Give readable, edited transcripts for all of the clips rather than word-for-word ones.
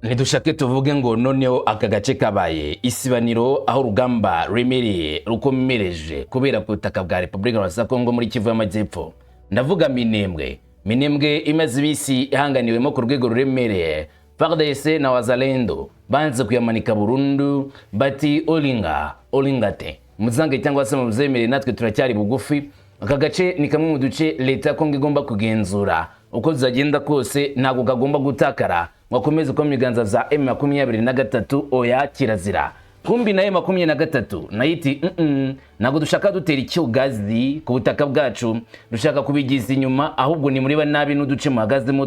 Ntidushake tuvuge ngo noneho aka gace kabaye isibaniro, aho urugamba ruremereye rukomereje kubera ku butaka bwa Repubulika ya Kongo muri Kivu y'Amajyepfo. Ndavuga Minembwe. Minembwe imaze iminsi ihanganiwemo ku rwego ruremereye. FARDC na Wazalendo banze kuyamanika burundu, bati olinga olingate, muzange cyangwa se muzemere, natwe turacyari bugufi. Aka gace ni kamwe mu duce leta ya Kongo igomba kugenzura uko bizagenda kose, ntabwo kagomba gutakara ngo akomeze kuba mu biganza za M23. Oya, kirazira. Kumbi na M23 nayo iti ntabwo dushaka dutera icyugazi ku butaka bwacu, dushaka kubigiza inyuma, ahubwo ni muri nabi n'uduce muhagazemo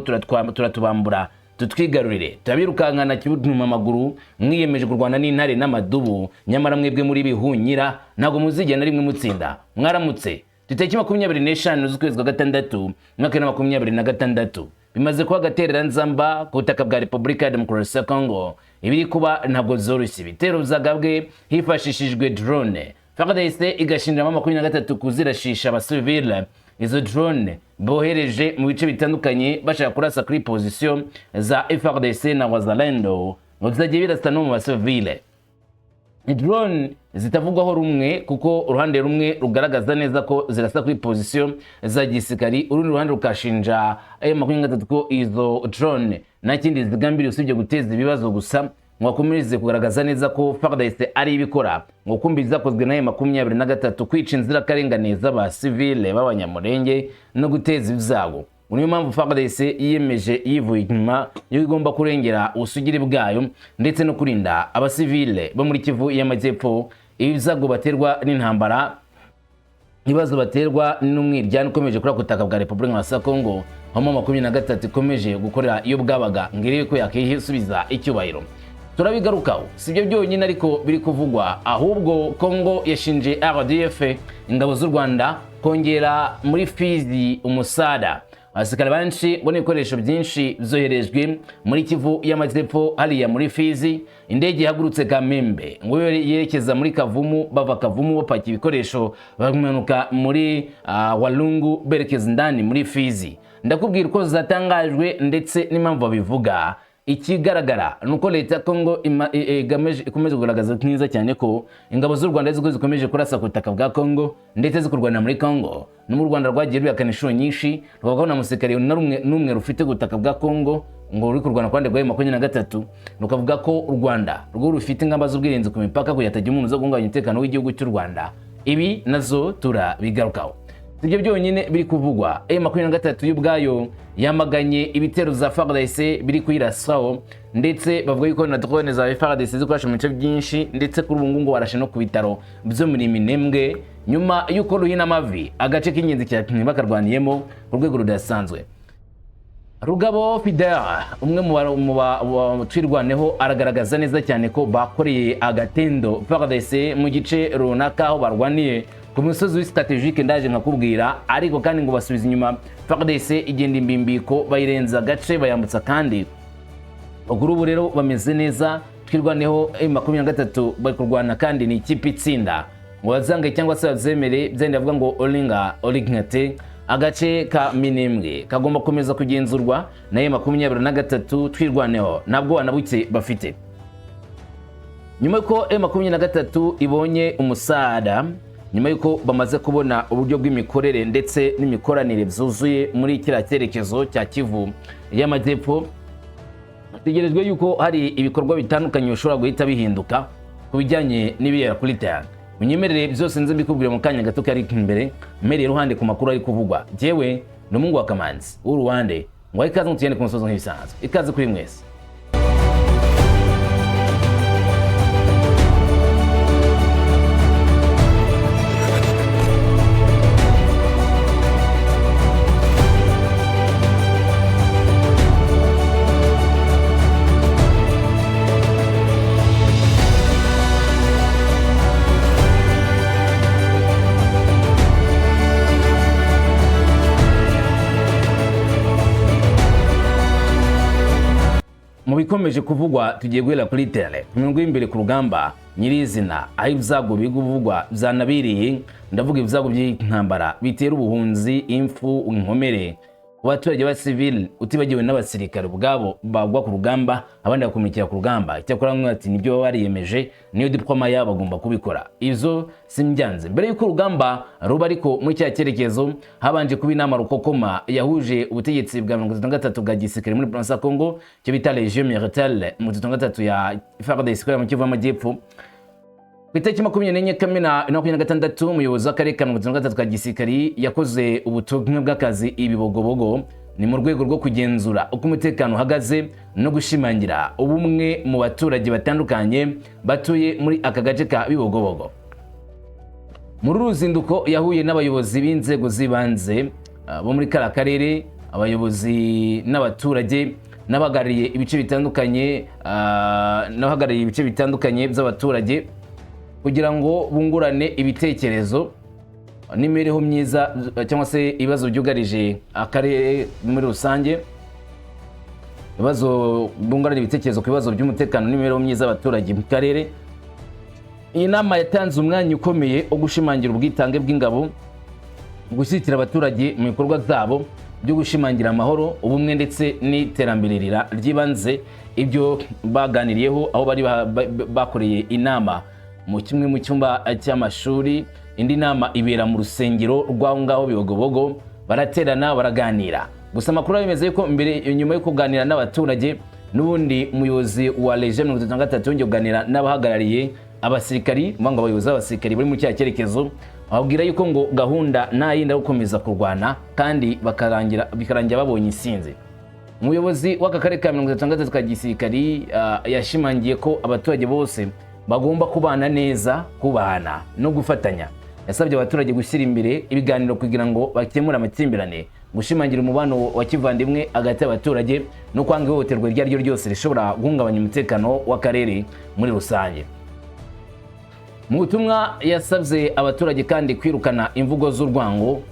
turatubambura tutwigarurire, turabirukankana kibuntuma amaguru. Mwiyemeje kurwana n'intare n'amadubu, nyamara mwebwe muri bihunyira, ntabwo muzigera na rimwe mutsinda. Mwaramutse. Tariki 25 z'ukwezi kwa gatandatu, umwaka wa 2026, bimaze kuba agatereranzamba ku butaka bwa Repubulika ya Demokarasi ya Kongo. Ibiri kuba ntabwo zoroshye. Ibitero byagabwe hifashishijwe drone, FARDC igashinjamo 23 kuzirashisha abasivile. Izo drone bohereje mu bice bitandukanye bashaka kurasa kuri position za FARDC na Wazalendo, ngo bizagiye birasa no mu basivile. Drone zitavugwaho rumwe, kuko uruhande rumwe rugaragaza neza ko zirasa kuri position za gisirikari, urundi ruhande rukashinja M23 ko izo drone nta kindi zigambiriye usibye guteza ibibazo gusa, ngo bakomeze kugaragaza neza ko FARDC ari ibikora, ngo kumbi zakozwe na M23 kwica inzirakarengane z'abasivile b'Abanyamurenge no guteza ibyago. Niyo mpamvu FARDC yiyemeje yivuye inyuma yo igomba kurengera ubusugire bwayo ndetse no kurinda abasivile bo muri Kivu y'Amajyepfo ibyago baterwa n'intambara, ibibazo baterwa n'umwiryane ukomeje kuri ako butaka bwa Repubulika ya Kongo, aho 23 ikomeje gukorera iyo bwabaga ngo irebe ko yakisubiza icyubahiro. Turabigarukaho. Si ibyo byonyine ariko biri kuvugwa, ahubwo Kongo yashinje RDF, ingabo z'u Rwanda, kongera muri Fizi umusada. Abasirikare benshi ngo n'ibikoresho byinshi byoherejwe muri Kivu y'Amajyepfo, hariya muri Fizi. Indege ihagurutse Kamembe ngo yerekeza muri Kavumu, bava Kavumu bapakiye ibikoresho, bamanuka muri Walungu berekeza indani muri Fizi. Ndakubwira uko zatangajwe ndetse n'impamvu babivuga. Ikigaragara ni uko leta ya Kongo ikomeje kugaragaza neza cyane ko ingabo z'u Rwanda ziko zikomeje kurasa ku butaka bwa Kongo ndetse zikurwanira muri Kongo. No mu Rwanda rwagiye rubihakana inshuro nyinshi, ruvuga ko nta musirikare n'umwe rufite ku butaka bwa Kongo ngo ruri kurwana ku ruhande rwa M23, rukavuga ko u Rwanda rwo rufite ingamba z'ubwirinzi ku mipaka kugira hatagira umuntu uza guhungabanya umutekano w'igihugu cy'u Rwanda. Ibi nazo turabigarukaho. Ibyo byonyine biri kuvugwa, M23 y'ubwayo yamaganye ibitero za FARDC biri kuyirasaho, ndetse bavuga yuko na drone za FARDC zikoresha mu bice byinshi, ndetse kuri ubu ngubu barashe no ku bitaro byo muri Minembwe, nyuma y'uko Ruhinamavi, agace k'ingenzi cyane, bakarwaniyemo ku rwego rudasanzwe. Rugabo Fidel, umwe mu Twirwaneho, aragaragaza neza cyane ko bakoreye agatendo FARDC mu gice runaka aho barwaniye ku musozi w'i stratégique, ndaje nkakubwira. Ariko kandi ngo basubiza inyuma FARDC, igenda imbimbiko, bayirenza agace, bayambutsa, kandi kuri ubu rero bameze neza. Twirwaneho, M23 bari kurwana kandi ni ikipe itsinda, ngo bazange cyangwa se bazemere. Byenda bavuga ngo olinga olinkate, agace ka Minembwe kagomba gukomeza kugenzurwa na M23. Twirwaneho ntabwo wanabuke bafite. Nyuma y'uko M23 ibonye umusada, nyuma y'uko bamaze kubona uburyo bw'imikorere ndetse n'imikoranire byuzuye muri kiriya cyerekezo cya Kivu y'Amajyepfo, hategerejwe yuko hari ibikorwa bitandukanye bishobora guhita bihinduka ku bijyanye n'ibibera kuri terrain. Munyemerere byose nze mbikubwire mu kanya gato kari imbere, mpereye iruhande ku makuru ari kuvugwa. Jyewe ni umuhungu wa Kamanzi w'uruwande, ngo ikaze mutugende ku musozo nk'ibisanzwe. Ikaze kuri mwese. Mu bikomeje kuvugwa, tugiye guhera kuri terrain, ku mirongo y'imbere ku rugamba nyirizina, aho ibyago biri kuvugwa byanabiriye. Ndavuga ibyago by'intambara bitera ubuhunzi, impfu, inkomere. Ku baturage ba civil, utibagiwe n'abasirikare ubwabo bagwa ku rugamba, abandi bakomerekera ku rugamba. Icyakora bamwe bati nibyo baba bariyemeje, niyo diploma yabo, bagomba kubikora. Izo simbyanze. Mbere y'uko urugamba ruba ariko muri cya cyerekezo, habanje kuba inama rukokoma yahuje ubutegetsi bwa 33 bwa gisirikare muri Province ya Congo, icyo bita Région Militaire 33 ya FARDC ikorera mu Kivu y'Amajyepfo. Ku itariki 24 Kamena 2026, umuyobozi w'akarere ka 33 ka gisirikari yakoze ubutumwa bw'akazi ibibogobogo. Ni mu rwego rwo kugenzura uko umutekano uhagaze no gushimangira ubumwe mu baturage batandukanye batuye muri aka gace ka Bibogobogo. Muri uru ruzinduko yahuye n'abayobozi b'inzego z'ibanze bo muri kariya karere, abayobozi n'abaturage n'abahagarariye ibice bitandukanye by'abaturage, kugira ngo bungurane ibitekerezo n'imibereho myiza cyangwa se ibibazo byugarije akarere muri rusange, ibibazo bungurana ibitekerezo ku bibazo by'umutekano n'imibereho myiza y'abaturage mu karere. Iyi nama yatanze umwanya ukomeye wo gushimangira ubwitange bw'ingabo mu gushyigikira abaturage mu bikorwa zabo byo gushimangira amahoro, ubumwe ndetse n'iterambere ry'ibanze. Ibyo baganiriyeho aho bari bakoreye inama mu kimwe mu cyumba cy'amashuri, indi nama ibera mu rusengero rw'aho ngaho Bibogobogo, baraterana baraganira. Gusa amakuru bimeze yuko mbere, nyuma yo kuganira n'abaturage, n'ubundi umuyobozi wa Région 33 yongeye kuganira n'abahagarariye abasirikari, ngo abayobozi b'abasirikari bari muri cya cyerekezo, bababwira yuko ngo gahunda nta yindi ari gukomeza kurwana kandi bakarangira bikarangira babonye intsinzi. Umuyobozi w'aka karere ka 33 ka gisirikari yashimangiye ko abaturage bose bagomba kubana neza, kubahana no gufatanya. Yasabye abaturage gushyira imbere ibiganiro kugira ngo bakemure amakimbirane, gushimangira umubano wa kivandimwe hagati y'abaturage no kwanga ihohoterwa iryo ari ryo ryose rishobora guhungabanya umutekano w'akarere muri rusange. Mu butumwa yasabye abaturage kandi kwirukana imvugo z'urwango,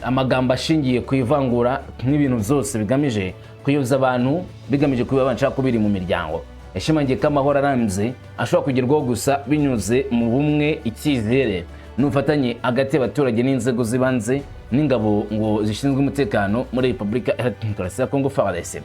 amagambo ashingiye ku ivangura n'ibintu byose bigamije kuyoza abantu, bigamije kuba amacakubiri mu miryango. Yashimangiye ko amahoro arambye ashobora kugerwaho gusa binyuze mu bumwe, icyizere n'ubufatanye hagati y'abaturage n'inzego z'ibanze n'ingabo ngo zishinzwe umutekano muri Repubulika Iharanira Demokarasi ya Kongo, FARDC.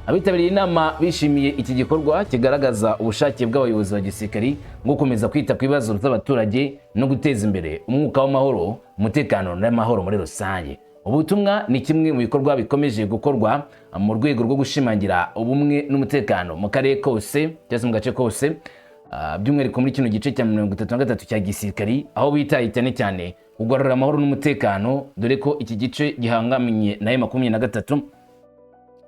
Abitabiriye inama bishimiye iki gikorwa kigaragaza ubushake bw'abayobozi ba gisirikari bwo gukomeza kwita ku bibazo by'abaturage no guteza imbere umwuka w'amahoro, umutekano n'amahoro muri rusange. Ubutumwa ni kimwe mu bikorwa bikomeje gukorwa mu rwego rwo gushimangira ubumwe n'umutekano mu karere kose cyangwa se mu gace kose, by'umwihariko muri kino gice cya 33 cya gisirikari, aho bitaye cyane cyane kugarura amahoro n'umutekano, dore ko iki gice gihangamiye na M23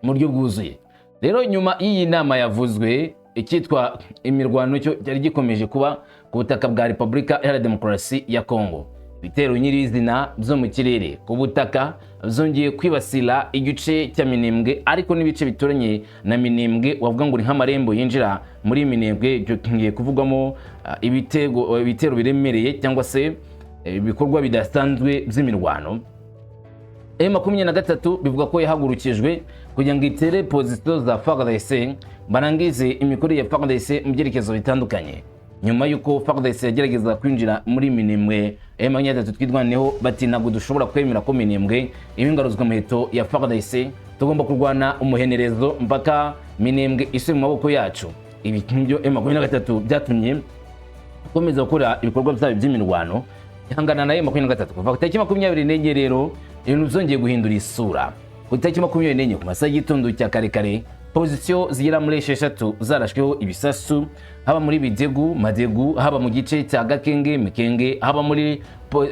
mu buryo bwuzuye. Rero nyuma y'iyi nama yavuzwe, icyitwa imirwano cyo cyari gikomeje kuba ku butaka bwa Repubulika Iharanira Demokarasi ya Kongo. Ibitero nyirizina byo mu kirere, ku butaka, byongeye kwibasira igice cya Minembwe, ariko n'ibice bituranye na Minembwe, wavuga ngo ni nk'amarembo yinjira muri Minembwe, byongeye kuvugwamo ibitero biremereye cyangwa se ibikorwa bidasanzwe by'imirwano. M23 bivuga ko yahagurukijwe kugira ngo itere position za FARDC, barangize imikorere ya FARDC mu byerekezo bitandukanye. Nyuma y'uko FARDC yagerageza kwinjira muri Minembwe, M23 Twirwaneho bati ntabwo dushobora kwemera ko Minembwe iba ingaruzwa muheto ya FARDC, tugomba kurwana umuhenerezo mpaka Minembwe isubire mu maboko yacu. Ibi nibyo M23 byatumye ikomeza gukora ibikorwa byayo by'imirwano, ihangana na M23 kuva ku itariki 24. Rero ibintu byongeye guhindura isura ku itariki 24, ku masaha y'igitondo cya kare kare, position zigera muri 6 zarashweho ibisasu, haba muri Bidegu Madegu, haba mu gice cya Gakenge Mikenge, haba muri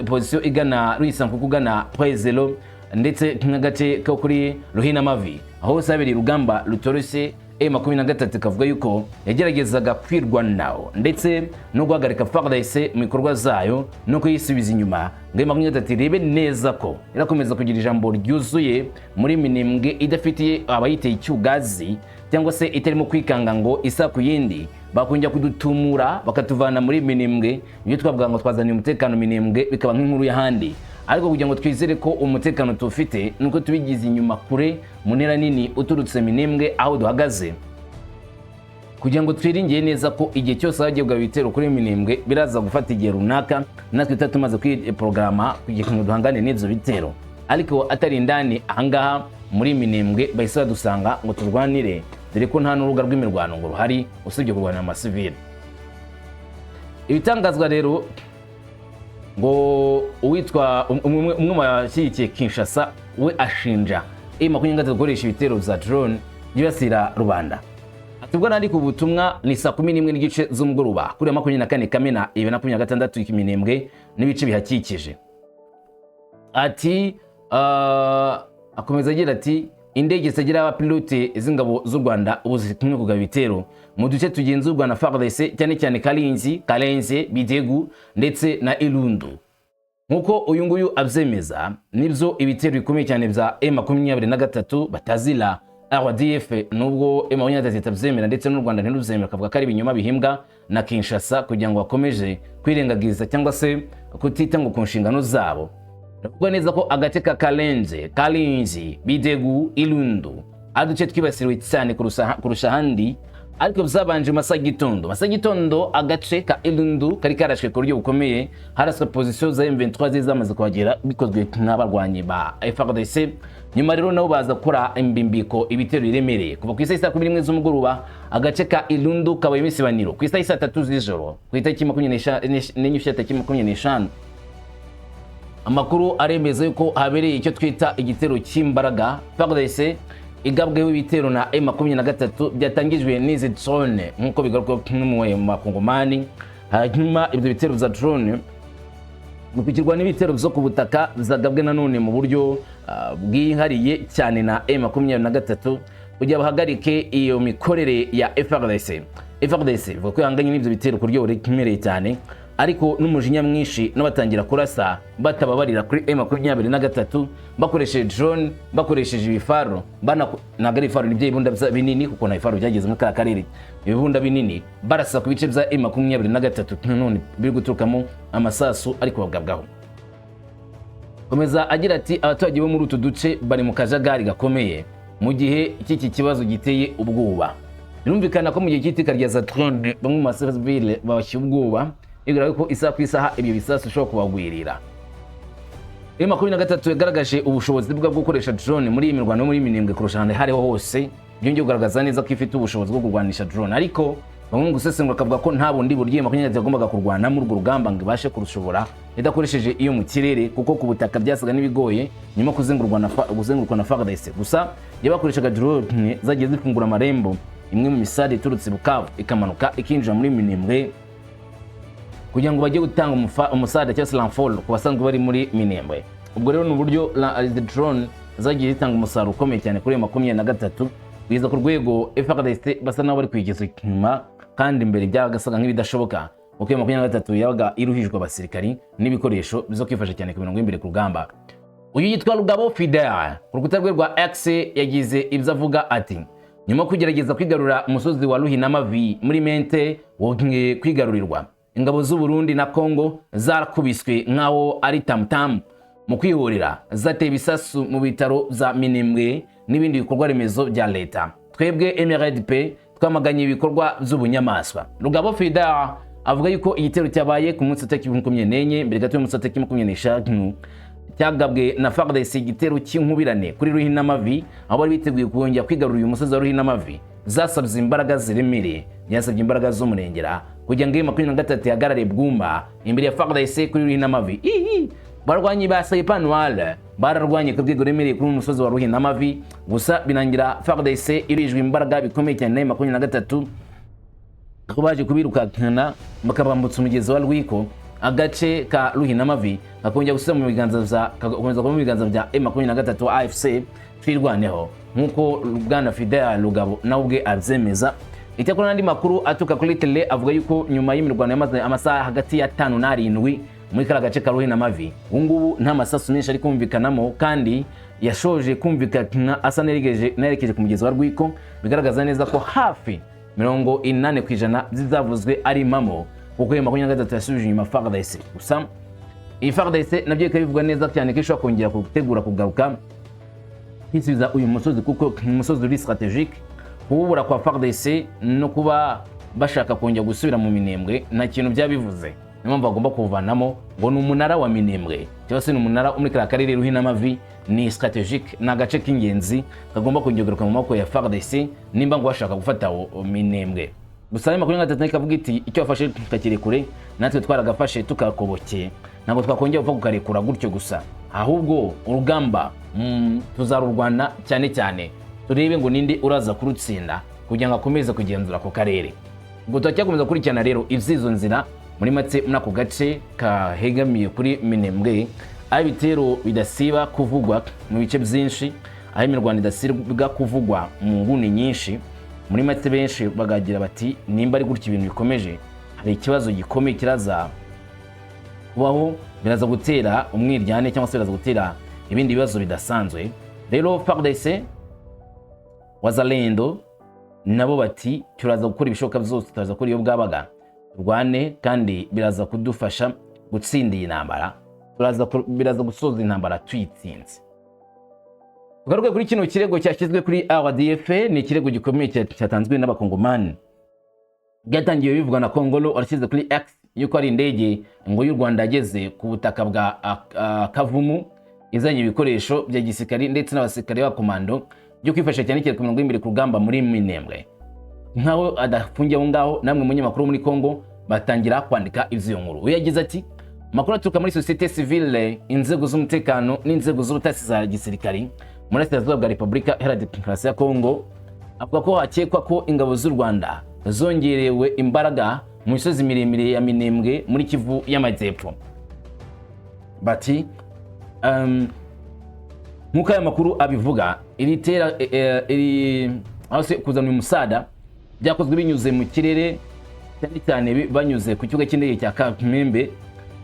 position igana Ruisankuku, ugana Point Zéro, ndetse n'agace ko kuri Ruhinamavi. Aho hose habereye urugamba rutoroshye. M23 ikavuga yuko yageragezaga kwirwanaho ndetse no guhagarika FARDC mu bikorwa zayo no kuyisubiza inyuma, ngo M23 irebe neza ko irakomeza kugira ijambo ryuzuye muri Minembwe, idafitiye abayiteye icyugazi cyangwa se itarimo kwikanga ngo isa ku yindi bakongera kudutumura bakatuvana muri Minembwe, ibyo twavuga ngo twazaniye umutekano Minembwe bikaba nk'inkuru y'ahandi. Ariko kugira ngo twizere ko umutekano tuwufite, nuko tubigize inyuma kure mu ntera nini uturutse Minembwe aho duhagaze, kugira ngo twiringire neza ko igihe cyose hagiye kugaba ibitero kuri Minembwe biraza gufata igihe runaka, natwe tuba tumaze kwiporogaramu kugira ngo duhangane n'ibyo bitero. Ariko Ariko atari indani ahangaha muri Minembwe bahise badusanga ngo turwanire, dore ko nta n'urubuga rw'imirwano ngo ruhari usibye kurwanira amasivile. Ibitangazwa rero ngo uwitwa umwe mu bashyigikiye Kinshasa we ashinja M23 gukoresha ibitero bya drone byibasira rubanda. Ati: "Ubwo nandika ubutumwa ni saa 11:30 z'umugoroba kuri 24 Kamena 2026, Iminembwe n'ibice bihakikije." Ati akomeza agira ati: "Indege zitagira abapilote z'ingabo z'u Rwanda ubu ziri kumwe kugaba ibitero mu duce tugenzurwa na FARDC, cyane cyane Kalinzi, Kalenze, Bidegu ndetse na Ilundu." Nk'uko uyu nguyu abyemeza, nibyo, ibitero bikomeye cyane bya M23 batazira RDF, nubwo M23 itabyemera ndetse n'u Rwanda ntirubyemera, akavuga ko ari ibinyoma bihimbwa na Kinshasa kugira ngo bakomeje kwirengagiza cyangwa se kutita ngo ku nshingano zabo. Biravuga neza ko agace ka Kalenze, Kalinzi, Bidegu, Ilundu ari uduce twibasiriwe cyane kurusha ahandi, ariko byabanje mu masaha y'igitondo. Masaha y'igitondo agace ka Ilundu kari karashwe ku buryo bukomeye, haraswe position za M23 zari zamaze kuhagera, bikozwe n'abarwanyi ba FARDC. Nyuma rero nabo baza gukora imbimbiko, ibitero biremereye kuva ku isaha saa 11 z'umugoroba. Agace ka Ilundu kabaye imisibaniro ku isaha saa 3 z'ijoro ku itariki 24 ushyira tariki 25. Amakuru aremeza yuko habereye icyo twita igitero cy'imbaraga, FARDC igabweho ibitero na M23 byatangijwe n'izi drone, nk'uko bigaruka n'umwe mu bakongomani. Hanyuma ibyo bitero bya drone bikurikirwa n'ibitero byo ku butaka byagabwe nanone mu buryo bwihariye cyane na M23 kugira bahagarike iyo mikorere ya FARDC. FARDC ivuga ko ihanganye n'ibyo bitero ku buryo buremereye cyane, ariko n'umujinya mwinshi, n'abatangira kurasa batababarira kuri M23 bakoresheje drone, bakoresheje ibifaro, ntabwo ari ibifaro, ni ibibunda binini, kuko nta bifaro byageze muri kariya karere, ibibunda binini barasa ku bice bya M23 none biri guturukamo amasasu ariko bagabwaho. Komeza agira ati: "Abaturage bo muri utu duce bari mu kajagari gakomeye mu gihe cy'iki kibazo giteye ubwoba." Birumvikana ko mu gihe cy'itika rya za drone bamwe mu basivile babashya ubwoba, bigaragara ko isaha ku isaha ibyo bisasu bishobora kubagwirira. M23 yagaragaje ubushobozi bwe bwo gukoresha drone muri iyi mirwano yo muri Minembwe kurusha ahantu aho ariho hose. Byongeye kugaragaza neza ko ifite ubushobozi bwo kurwanisha drone, ariko bamwe mu gusesengura bakavuga ko nta bundi buryo M23 yagombaga kurwana muri urwo rugamba ngo ibashe kurushobora idakoresheje iyo mu kirere, kuko ku butaka byasaga n'ibigoye nyuma kuzengurukwa na FARDC. Gusa iyo bakoreshaga drone zagiye zifungura amarembo imwe mu misade iturutse Bukavu ikamanuka ikinjira muri Minembwe kugira ngo bajye gutanga umusada cyangwa se renfort ku basanzwe bari muri Minembwe. Ubwo rero ni uburyo izi drone zagiye zitanga umusaruro ukomeye cyane kuri iyo 23, kugeza ku rwego FARDC basa n'aho bari kuyigeza inyuma, kandi imbere byagasaga nk'ibidashoboka, kuko iyo 23 yabaga iruhijwe abasirikari n'ibikoresho bizo kwifasha cyane ku mirongo y'imbere ku rugamba. Uyu yitwa Rugabo Fidel, ku rukuta rwe rwa X yagize ibyo avuga, ati: "Nyuma yo kugerageza kwigarurira umusozi wa Ruhinamavi muri Mente wongeye kwigarurirwa, ingabo z'u Burundi na Congo zarakubiswe nk'aho ari tamutamu. Mu kwihorera zateye ibisasu mu bitaro bya Minembwe n'ibindi bikorwa remezo bya leta. Twebwe MRDP twamaganye ibikorwa by'ubunyamaswa." Rugabo Fidel avuga yuko igitero cyabaye ku munsi wa tariki 24, mbere gato y'umunsi wa tariki 25, cyagabwe na FARDC, igitero cy'inkubirane kuri Ruhinamavi aho bari biteguye kongera kwigarurira uyu musozi wa Ruhinamavi. Zasabye imbaraga ziremereye, byasabye imbaraga z'umurengera kugira ngo iyo 23 ihagarare bwuma imbere ya FARDC kuri Ruhinamavi. Ihi barwanyi ba Serpent Noir bararwanye ku rwego ruremereye kuri uyu musozi wa Ruhinamavi, gusa birangira FARDC irijwe imbaraga bikomeye cyane na 23, aho baje kubirukana bakabambutsa umugezi wa Rwiko, agace ka Ruhinamavi kakongera gusubira mu biganza bya kagakomeza kuba mu biganza bya M23 AFC Twirwaneho, nk'uko Bwana Fidel Rugabo nawe ubwe abyemeza. Icyakora n'andi makuru aturuka kuri tele avuga yuko nyuma y'imirwano yamaze amasaha hagati ya 5 n'arindwi muri kariya gace ka Ruhinamavi, ubu ngubu nta masasu menshi ari kumvikanamo, kandi yashoje kumvikana asa n'ayerekeje ku mugezi wa Rwiko, bigaragaza neza ko hafi 80% by'ibyavuzwe ari impamo, kuko iyo 23 yasubije inyuma FARDC. Gusa iyi FARDC nabyo bikaba bivugwa neza cyane ko ishobora kongera gutegura kugaruka kwisubiza uyu musozi, kuko ni umusozi uri stratégique. Kuwubura kwa FARDC no kuba bashaka kongera gusubira mu Minembwe nta kintu byaba bivuze, niyo mpamvu bagomba kuwuvanamo, ngo ni umunara wa Minembwe cyangwa se ni umunara wo muri kariya karere Ruhinamavi. Ni stratégique, ni agace k'ingenzi kagomba kongerwa mu maboko ya FARDC nimba ngo bashaka gufata Minembwe. Gusa M23 ikavuga iti: "Icyo wafashe tukakirekure, natwe twaragafashe tukakobokeye, ntabwo twakongera gupfa kukarekura gutyo gusa, ahubwo urugamba tuzarurwana cyane cyane turebe ngo ninde uraza kurutsinda kugira ngo akomeze kugenzura ako karere." Ubwo turacyakomeza gukurikirana rero iby'izo nzira. Muri make, muri ako gace kahegamiye kuri Minembwe, aho ibitero bidasiba kuvugwa mu bice byinshi, aho imirwano idasibwa kuvugwa mu nguni nyinshi, muri make benshi bakagira bati: "Nimba ari gutya ibintu bikomeje, hari ikibazo gikomeye kiraza kubaho, biraza gutera umwiryane cyangwa se biraza gutera ibindi bibazo bidasanzwe." Rero FARDC, Wazalendo nabo bati: "Turaza gukora ibishoboka byose, turaza gukora iyo bwabaga turwane, kandi biraza kudufasha gutsinda iyi ntambara, biraza gusoza intambara tuyitsinze." Tugaruke kuri kino kirego cyashyizwe kuri RDF. Ni ikirego gikomeye cyatanzwe n'Abakongomani. Byatangiye bivugwa na Kongolo warashyize kuri X yuko ari indege ngo y'u Rwanda yageze ku butaka bwa Kavumu izanye ibikoresho bya gisirikari ndetse n'abasirikare b'abakomando byo kwifashisha cyane cyane ku mirongo y'imbere ku rugamba muri Minembwe. Nkaho adafungiye aho ngaho, namwe munyamakuru muri Congo batangira kwandika iby'iyo nkuru. We yagize ati: "Amakuru aturuka muri société civile, inzego z'umutekano n'inzego z'ubutasi za gisirikari mu burasirazuba bwa Repubulika Iharanira Demokarasi ya Congo avuga ko hakekwa ko ingabo z'u Rwanda zongerewe imbaraga mu misozi miremire ya Minembwe muri Kivu y'Amajyepfo." Bati nk'uko aya makuru abivuga, iri tera iri aho se kuzana uyu musada byakozwe binyuze mu kirere, cyane cyane banyuze ku kibuga cy'indege cya Kamembe,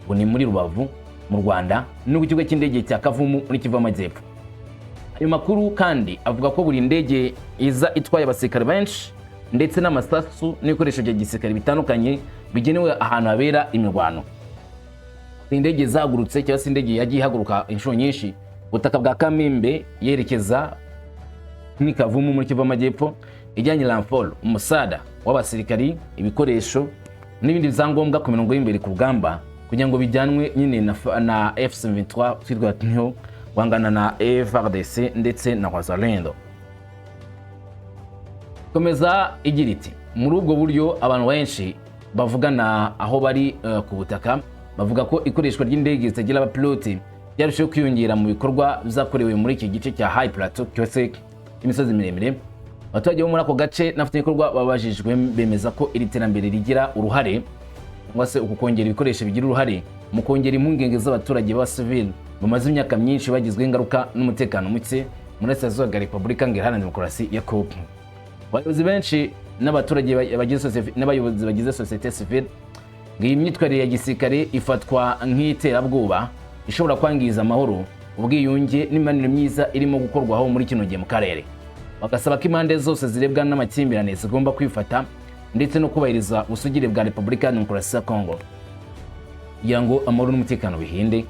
ngo ni muri Rubavu mu Rwanda, no ku kibuga cy'indege cya Kavumu muri Kivu y'Amajyepfo. Ayo makuru kandi avuga ko buri ndege iza itwaye abasirikare benshi ndetse n'amasasu n'ibikoresho bya gisirikare bitandukanye bigenewe ahantu habera imirwano. Indege zahagurutse cyangwa se indege yagiye ihaguruka inshuro nyinshi ubutaka bwa Kamembe yerekeza muri Kavumu muri Kivu y'Amajyepfo, ijyanye renfort, umusada w'abasirikari, ibikoresho n'ibindi byangombwa ku mirongo y'imbere ku rugamba, kugira ngo bijyanwe nyine na M23 twirwaneho guhangana na FARDC ndetse na Wazalendo. Komeza igira iti: "Muri ubwo buryo, abantu benshi bavugana aho bari ku butaka bavuga ko ikoreshwa ry'indege zitagira abapilote byarushaho kwiyongera mu bikorwa byakorewe muri iki gice cya High Plateau cyose imisozi miremire. Abaturage bo muri ako gace n'abafatanyabikorwa babajijwe bemeza ko iri terambere rigira uruhare, cyangwa se uku kongera ibikoresho bigira uruhare mu kongera impungenge z'abaturage b'abasivili bamaze imyaka myinshi bagizweho ingaruka n'umutekano muke muri Burasirazuba bwa Repubulika Iharanira Demokarasi ya Kongo. Abayobozi benshi n'abaturage n'abayobozi bagize société civile ngo iyi myitwarire ya gisirikare ifatwa nk'iterabwoba ishobora kwangiza amahoro, ubwiyunge n'imibanire myiza irimo gukorwaho muri kino gihe mu karere, bagasaba ko impande zose zirebwa n'amakimbirane zigomba kwifata ndetse no kubahiriza ubusugire bwa Repubulika ya Demokarasi ya Kongo kugira ngo amahoro n'umutekano bihinde."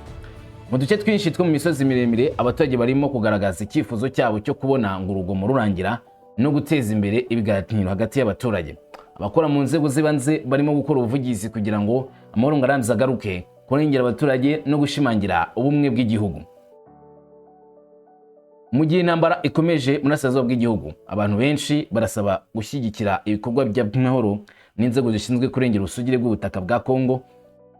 Mu duce twinshi two mu misozi miremire, abaturage barimo kugaragaza icyifuzo cyabo cyo kubona ngo urugomo rurangira no guteza imbere ibiganiro hagati y'abaturage. Abakora mu nzego z'ibanze barimo gukora ubuvugizi kugira ngo amahoro ngo arambye agaruke, kurengera abaturage no gushimangira ubumwe bw'igihugu. Mu gihe intambara ikomeje mu burasirazuba bw'igihugu, abantu benshi barasaba gushyigikira ibikorwa by'amahoro n'inzego zishinzwe kurengera ubusugire bw'ubutaka bwa Kongo.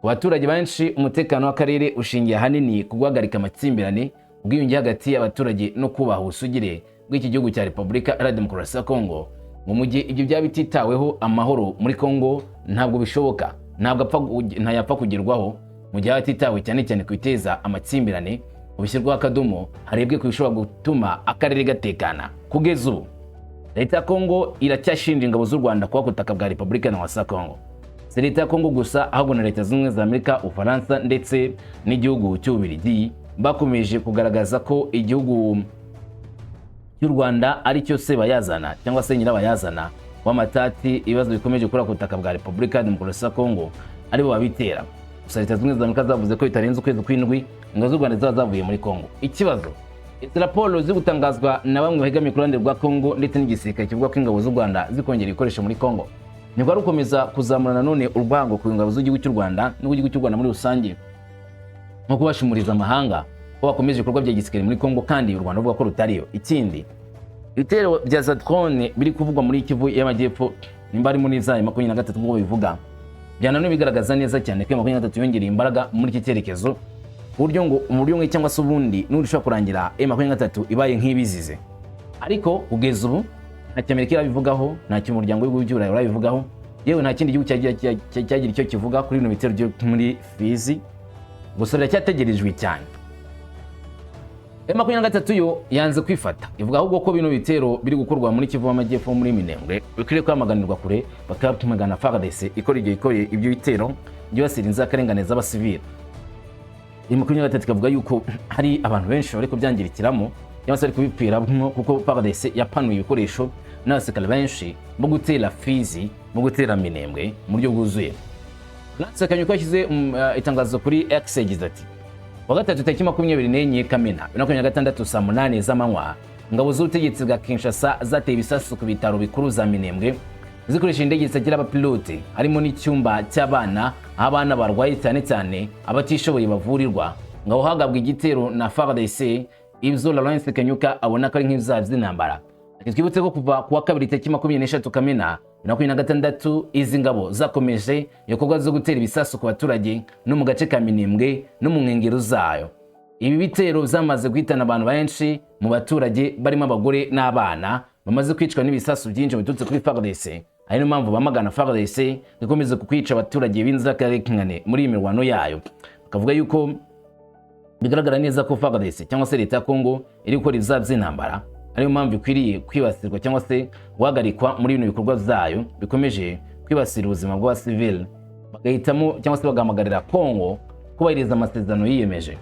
Ku baturage benshi, umutekano w'akarere ushingiye ahanini ku guhagarika amakimbirane, ubwiyunge hagati y'abaturage no kubaha ubusugire bw'iki gihugu cya Repubulika Iharanira Demokarasi ya Kongo. Ngo mu gihe ibyo byaba bititaweho, amahoro muri Kongo ntabwo bishoboka, ntabwo apfa ntayapfa kugerwaho. Mu gihe hatitawe cyane cyane ku biteza amakimbirane ngo bishyirweho akadomo, harebwe ku bishobora gutuma akarere gatekana. Kugeza ubu leta ya Kongo iracyashinja ingabo z'u Rwanda kuba ku butaka bwa Repubulika Demokarasi ya Kongo. Si leta ya Kongo gusa, ahubwo na Leta Zunze Ubumwe za Amerika, Ubufaransa ndetse n'igihugu cy'Ububiligi bakomeje kugaragaza ko igihugu cy'u Rwanda ari cyo sebayazana cyangwa se nyirabayazana w'amatati, ibibazo bikomeje kuri ku butaka bwa Repubulika ya Demokarasi ya Kongo aribo babitera. Gusa Leta Zunze Ubumwe za Amerika zavuze ko bitarenze ukwezi kw'indwi ingabo z'u Rwanda zaba zavuye muri Kongo. Ikibazo, izi raporo ziri gutangazwa na bamwe bahegamiye ku ruhande rwa Kongo ndetse n'igisirikare kivuga ko ingabo z'u Rwanda zikongera ibikoresho muri Kongo, nibwo ari ukomeza kuzamura nanone urwango ku ngabo z'igihugu cy'u Rwanda n'igihugu cy'u Rwanda muri rusange, nko kubashumuriza amahanga. Ko bakomeje ibikorwa bya gisirikare muri Kongo kandi u Rwanda ruvuga ko rutariyo. Ikindi, ibitero bya za drone biri kuvugwa muri Kivu y'Amajyepfo, nimba harimo n'iza 23 nk'uko bivuga, byananone bigaragaza neza cyane ko 23 yongereye imbaraga muri iki cyerekezo, ku buryo ngo mu buryo bumwe cyangwa se ubundi n'ubundi ushobora kurangira 23 ibaye nk'ibizize. Ariko kugeza ubu ntacyo Amerika irabivugaho, ntacyo umuryango w'ibihugu by'Uburayi urabivugaho, yewe nta kindi gihugu cyagira icyo kivuga kuri bino bitero byo muri Fizi. Gusa biracyategerejwe cyane. 23 yo yanze kwifata, ivuga ahubwo ko bino bitero biri gukorwa muri Kivu y'Amajyepfo, muri Minembwe, bikwiriye kwamaganirwa kure, bakabamagana FARDC ikora ibyo bitero byibasira inzirakarengane z'abasivili. 23 ikavuga yuko hari abantu benshi bari kubyangirikiramo cyangwa se bari kubipfiramo, kuko FARDC yapanuye ibikoresho n'abasirikare benshi bo gutera Fizi, bo gutera Minembwe mu buryo bwuzuye. Lance Kanyuka yashyize itangazo kuri X, yagize ati: "Wa gatatu tariki 24 Kamena 2026 saa 8 z'amanywa, ingabo z'ubutegetsi bwa Kinshasa zateye ibisasu ku bitaro bikuru za Minembwe zikoresheje indege zitagira abapilote, harimo n'icyumba cy'abana, aho abana barwaye cyane cyane abatishoboye bavurirwa. Ngabo hagabwa igitero na FARDC, ibyo Lawrence Kanyuka abona ko ari nk'ibyaha by'intambara." Ati: "Twibutse ko kuva ku wa kabiri tariki 23 Kamena 2026, izi ngabo zakomeje ibikorwa zo gutera ibisasu ku baturage no mu gace ka Minembwe no mu nkengero zayo. Ibi bitero byamaze guhitana abantu benshi mu baturage, barimo abagore n'abana bamaze kwicwa n'ibisasu byinshi biturutse kuri FARDC. Ari niyo mpamvu bamagana FARDC ikomeza kwica abaturage b'inzirakarengane muri iyi mirwano yayo." Bakavuga yuko bigaragara neza ko FARDC cyangwa se leta ya Kongo iri gukora ibyaha by'intambara, ariyo mpamvu ikwiriye kwibasirwa cyangwa se guhagarikwa muri bino bikorwa byayo bikomeje kwibasira ubuzima bw'abasivili, bagahitamo cyangwa se bagahamagarira Kongo kubahiriza amasezerano yiyemeje.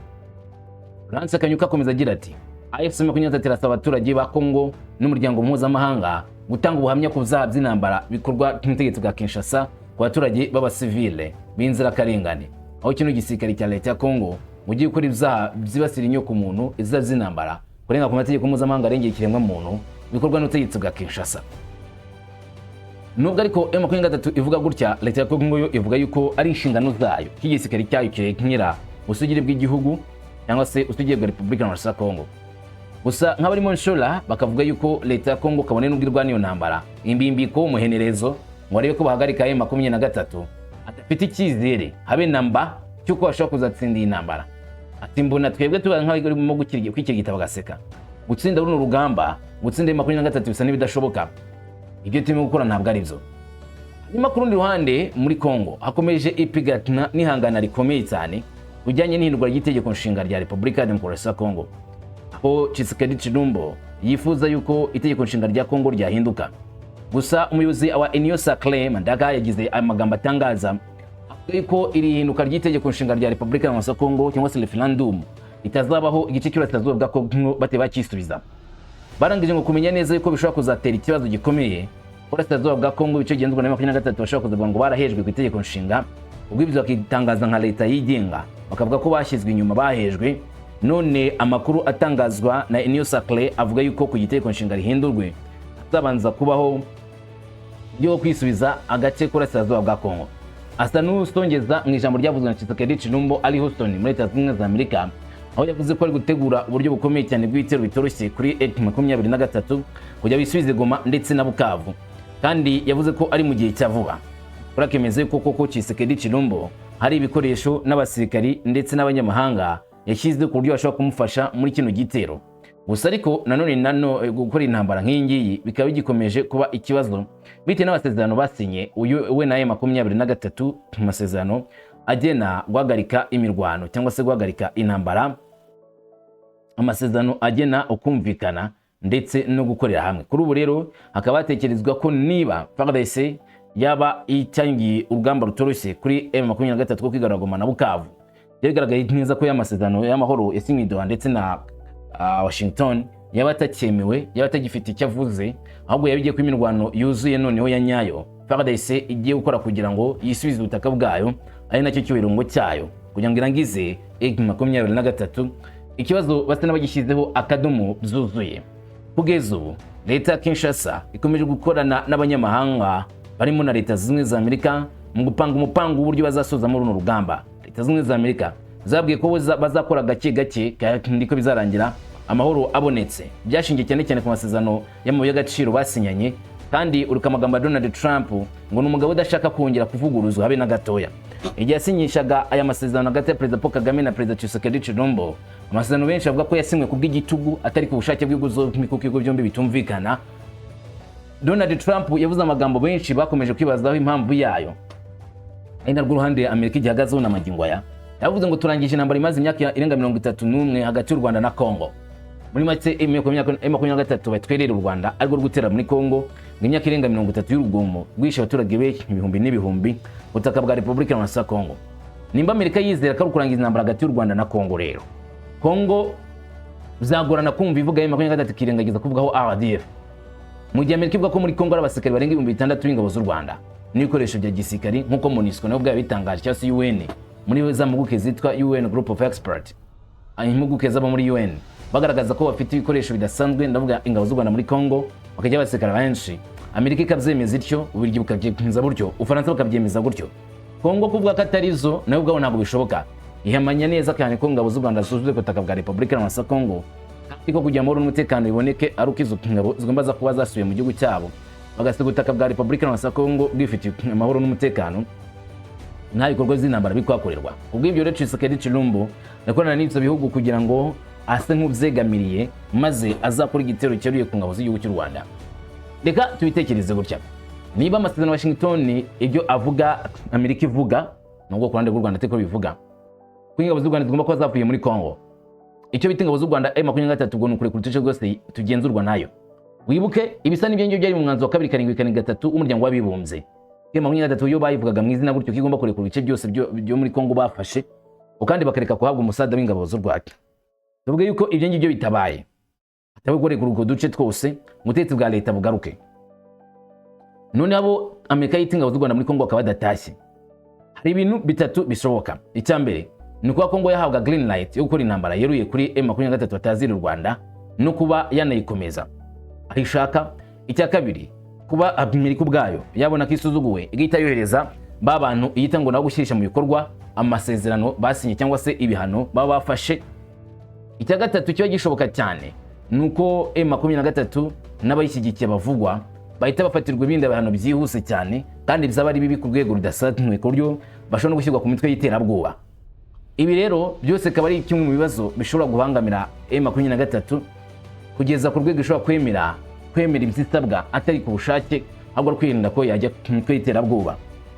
Lance Kanyuka akomeza agira ati: "AFC 23 irasaba abaturage ba Kongo n'umuryango mpuzamahanga gutanga ubuhamya ku byaha by'intambara bikorwa n'ubutegetsi bwa Kinshasa ku baturage b'abasivile b'inzirakarengane, aho kino gisirikare cya leta ya Kongo mugiye gukora ibyaha byibasira inyoko muntu, ibyaha by'intambara, kurenga ku mategeko mpuzamahanga arengera ikiremwamuntu bikorwa n'ubutegetsi bwa Kinshasa." Nubwo ariko M23 ivuga gutya, leta ya Kongo yo ivuga yuko ari inshingano zayo ko igisirikare cyayo kirengera ubusugire bw'igihugu cyangwa se ubusugire bwa Repubulika Demokarasi ya Kongo. Gusa nk'abarimo Nshora bakavuga yuko leta ya Kongo, kabone n'ubwo irwana iyo ntambara imbimbiko umuhenerezo ngo arebe ko bahagarika M23, adafite icyizere habe na mba cy'uko bashobora kuzatsinda iyi ntambara. Ati: "Mbona twebwe tuba nk'abarimo kwikirigita bagaseka. Gutsinda runo rugamba, gutsinda M23 bisa n'ibidashoboka. Ibyo turimo gukora ntabwo ari byo." Hanyuma ku rundi ruhande, muri Kongo hakomeje ipiganwa n'ihangana rikomeye cyane bijyanye n'ihindurwa ry'itegeko nshinga rya Repubulika ya Demokarasi ya Kongo, aho Tshisekedi Tshilombo yifuza yuko itegeko nshinga rya Kongo ryahinduka. Gusa umuyobozi wa Union Sacrée Mandaga yagize amagambo atangaza, avuga yuko iri hinduka ry'itegeko nshinga rya Repubulika ya Demokarasi ya Kongo cyangwa se referendum itazabaho igice cy'uburasirazuba bwa Kongo batari bakisubiza. Barangije ngo kumenya neza yuko bishobora kuzatera ikibazo gikomeye burasirazuba bwa Kongo, ibice bigenzurwa na 23 bashobora kuzavuga ngo barahejwe ku itegeko nshinga, ubwo ibyo bakitangaza nka leta yigenga, bakavuga ko bashyizwe inyuma, bahejwe. None amakuru atangazwa na Union Sacrée avuga yuko ku itegeko nshinga rihindurwe hazabanza kubaho byo kwisubiza agace k'uburasirazuba bwa Kongo. Asa n'usongeza mu ijambo ryavuzwe na Tshisekedi Tshilombo ari Houston muri Leta Zunze Ubumwe za Amerika, aho yavuze ko ari gutegura uburyo bukomeye cyane bw'ibitero bitoroshye kuri M23 kugira bisubize Goma ndetse na Bukavu, kandi yavuze ko ari mu gihe cya vuba. Urakemeza yuko koko Tshisekedi Tshilombo hari ibikoresho n'abasirikari ndetse n'abanyamahanga yashyize ku buryo bashobora kumufasha muri kino gitero. Gusa ariko nanone nano gukora intambara nk'iyi ngiyi bikaba bigikomeje kuba ikibazo bitewe n'amasezerano basinye uyu we na 23, amasezerano agena guhagarika imirwano cyangwa se guhagarika intambara, amasezerano agena ukumvikana ndetse no gukorera hamwe. Kuri ubu rero hakaba hatekerezwa ko niba FARDC yaba itangiye urugamba rutoroshye kuri M23 rwo kwigarura Goma na Bukavu, bigaragaye neza ko y'amasezerano y'amahoro yasinywe i Doha ndetse na Washington yaba atakyemewe, yaba atagifite icyo avuze, ahubwo yaba igiye kuba imirwano yuzuye noneho ya nyayo FARDC igiye gukora kugira ngo yisubize ubutaka bwayo, ari nacyo cyubahiro cyayo, kugira ngo irangize M23, ikibazo basa n'abagishyizeho akadomo byuzuye. Kugeza ubu leta ya Kinshasa ikomeje gukorana n'abanyamahanga barimo na Leta Zunze Ubumwe za Amerika mu gupanga umupango w'uburyo bazasozamo runo rugamba. Leta Zunze Ubumwe za Amerika Zabwiye ko bazakora gake gake kandi ko bizarangira amahoro abonetse. Byashingiye cyane cyane ku masezerano y'amabuye y'agaciro basinyanye. Kandi uruka amagambo ya Donald Trump ngo ni umugabo udashaka kongera kuvuguruzwa habe na gatoya. Igihe yasinyishaga aya masezerano hagati ya Perezida Paul Kagame na Perezida Tshisekedi Tshilombo, amasezerano benshi bavuga ko yasinywe ku bw'igitugu, atari ku bushake bw'ibihugu zombi, kuko ibihugu byombi bitumvikana, Donald Trump yavuze amagambo benshi bakomeje kwibazaho impamvu yayo, ari narwo ruhande Amerika igihagazeho na magingo aya. Yavuze ngo turangije intambara imaze imyaka irenga 31 hagati y'u Rwanda na Congo. Muri make, M23 batwerera u Rwanda arirwo gutera muri Congo, ngo imyaka irenga 30 y'urugomo rwishe abaturage benshi ibihumbi n'ibihumbi butaka bwa Repubulika ya Congo. Nimba Amerika yizera ko ari ukurangiza intambara hagati y'u Rwanda na Congo, rero Congo bizagorana kumva ivuga M23 ikirengagiza kuvugaho RDF, mu gihe Amerika ivuga ko muri Congo hari abasirikare barenga 6000 b'ingabo z'u Rwanda n'ibikoresho bya gisirikari, nk'uko MONUSCO nabo ubwayo bitangaje, cyangwa se UN muri za mpuguke zitwa UN Group of Experts, impuguke z'abo muri UN bagaragaza ko bafite ibikoresho bidasanzwe, ndavuga ingabo z'u Rwanda muri Congo, bakajya abasirikare benshi. Amerika ikabyemeza ityo, Ububiligi bukabyemeza gutyo, Ufaransa bukabyemeza gutyo. Congo kuvuga ko atari zo nawe ubwabo ntabwo bishoboka. Ihamanya neza cyane ko ingabo z'u Rwanda zuzuye ku butaka bwa Repubulika ya Congo, kandi ko kugira amahoro n'umutekano biboneke ari uko izo ngabo zigomba kuba zasubiye mu gihugu cyabo, bagasiga ubutaka bwa Repubulika ya Congo bwifitiye amahoro n'umutekano, nta bikorwa by'intambara biri kuhakorerwa. Kubw'ibyo rero, Tshisekedi Tshilombo yakorana n'ibyo bihugu kugira ngo ase nk'ubyegamiriye, maze azakora igitero cyeruye ku ngabo z'igihugu cy'u Rwanda. Reka tubitekereze gutya: niba amasezerano ya Washington ibyo avuga, Amerika ivuga, nubwo ku ruhande rw'u Rwanda atari bivuga, ko ingabo z'u Rwanda zigomba kuba zavuye muri Congo, icyo bita ingabo z'u Rwanda M23, ubwo ni ukurekura uduce rwose tugenzurwa nayo. Wibuke ibisa n'ibyo ngibyo byari mu mwanzuro wa 2773 w'Umuryango w'Abibumbye. M23 yo bayivugaga mu izina gutyo ko igomba kurekura ibice byose byo muri Congo bafashe, kandi bakareka kuhabwa umusada w'ingabo z'u Rwanda. Tuvuge yuko ibyo ngibyo bitabaye, hatabaye kurekura utwo duce twose, ubutegetsi bwa leta bugaruke, none abo Amerika yita ingabo z'u Rwanda muri Congo bakaba badatashye, hari ibintu bitatu bishoboka. Icya mbere ni ukuba Congo yahabwa green light yo gukora intambara yeruye kuri M23 batazira u Rwanda, no kuba yanayikomeza aho ishaka. Icya kabiri, kuba Amerika ubwayo yabona ko isuzuguwe, igahita yohereza ba bantu iyita ngo nabo gushyirisha mu bikorwa amasezerano basinye cyangwa se ibihano baba bafashe. Icya gatatu kiba gishoboka cyane ni uko M23 n'abayishyigikiye bavugwa bahita bafatirwa ibindi bihano byihuse cyane, kandi byaba ari bibi ku rwego rudasanzwe, ku buryo bashobora no gushyirwa ku mitwe y'iterabwoba. Ibi rero byose bikaba ari kimwe mu bibazo bishobora guhangamira M23 kugeza ku rwego ishobora kwemera ibisabwa atari ku bushake, ahubwo ari kwirinda ko yajya ku mitwe y'iterabwoba.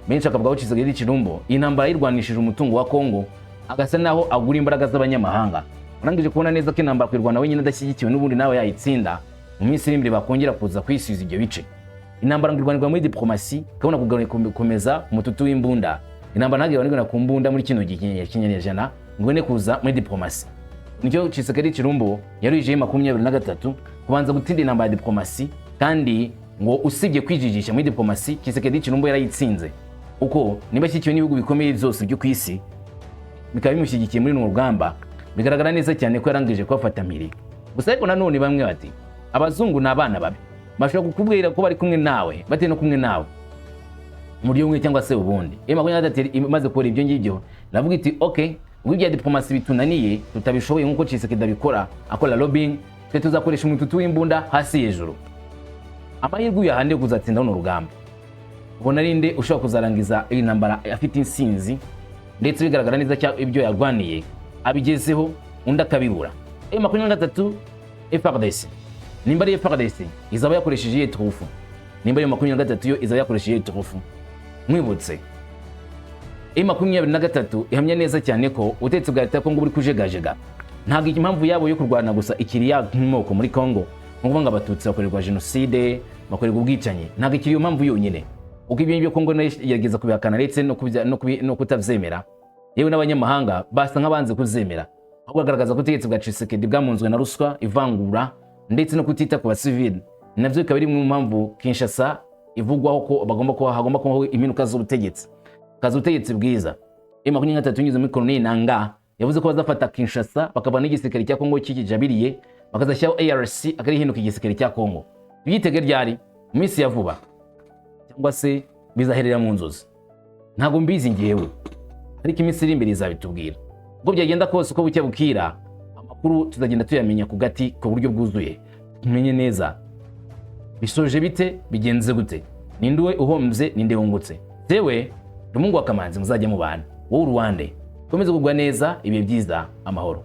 Benshi bakavuga ko Tshisekedi Tshilombo iyi ntambara yirwanishije umutungo wa Congo, agasa naho agura imbaraga z'abanyamahanga. Urangije kubona neza ko intambara kuyirwana wenyine adashyigikiwe n'ubundi nawe yayitsinda, mu minsi iri imbere bakongera kuza kwisubiza ibyo bice. Intambara ngo irwanirwa muri diplomasi, kabona gukomeza umututu w'imbunda. Intambara ntabwo irwanirwa ku mbunda muri kino gihe kinyejana ngo ibone kuza muri diplomasi. Nicyo Tshisekedi Tshilombo yaruhijeho 23, kubanza gutsinda intambara ya diplomasi. Kandi ngo usibye kwijijisha muri diplomasi, Tshisekedi Tshilombo yarayitsinze, uko niba ashyigikiwe n'ibihugu bikomeye byose byo ku isi bikaba bimushyigikiye muri runo rugamba, bigaragara neza cyane ko yarangije kubafata mpiri. Gusa ariko nanone bamwe bati abazungu ni abana babi, bashobora kukubwira ko bari kumwe nawe batari no kumwe nawe mu buryo bumwe cyangwa se ubundi. Iyo 23 imaze kubona ibyo ngibyo, navuga iti: "Ok, ubwo ibya diplomasi bitunaniye, tutabishoboye nk'uko Tshisekedi abikora akora lobbying, twe tuzakoresha umututu w'imbunda hasi hejuru." Amahirwe uyahande yo kuzatsinda runo rugamba, ubona ari nde ushobora kuzarangiza iyi ntambara afite insinzi, ndetse bigaragara neza ko ibyo yarwaniye abigezeho, undi akabibura? M23, FARDC? Nimba ari FARDC, izaba yakoresheje iyihe turufu? Nimba ari 23 yo, izaba yakoresheje iyihe turufu? Mwibutse, M23 ihamya neza cyane ko ubutegetsi bwa leta ya Kongo buri kujegajega. Ntabwo impamvu yabo yo kurwana gusa ikiri ya moko muri Kongo, nko kuvuga ngo Abatutsi bakorerwa jenoside, bakorerwa ubwicanyi. Ntabwo ikiri iyo mpamvu yonyine, kuko ibyo ngibyo Kongo nayo igerageza kubihakana ndetse no kutabyemera, yewe n'abanyamahanga basa nk'abanze kuzemera, ahubwo bagaragaza ko ubutegetsi bwa Tshisekedi bwamunzwe na ruswa, ivangura ndetse no kutita ku basivili. Nabyo bikaba ari imwe mu mpamvu Kinshasa ivugwaho ko bagomba kuba hagomba kubaho impinduka z'ubutegetsi, kaza ubutegetsi bwiza. M23 binyuze muri Colonel Nanga yavuze ko bazafata Kinshasa, bakavana n'igisirikare cya Kongo kikijabiriye, bakazashyiraho ARC akarihinduka igisirikare cya Kongo. Tubyitege ryari? Mu minsi ya vuba cyangwa se bizaherera mu nzozi? Ntabwo mbizi ngewe, ariko iminsi iri imbere izabitubwira. Uko byagenda kose, uko bucya bukira, amakuru tuzagenda tuyamenya ku gati ku buryo bwuzuye, tumenye neza bisoje bite, bigenze gute, ninde we uhombye, ninde wungutse. Zewe Rumungu wa Kamanzi, muzajya mubana wowe uruwande. Komeze kugwa neza, ibihe byiza, amahoro.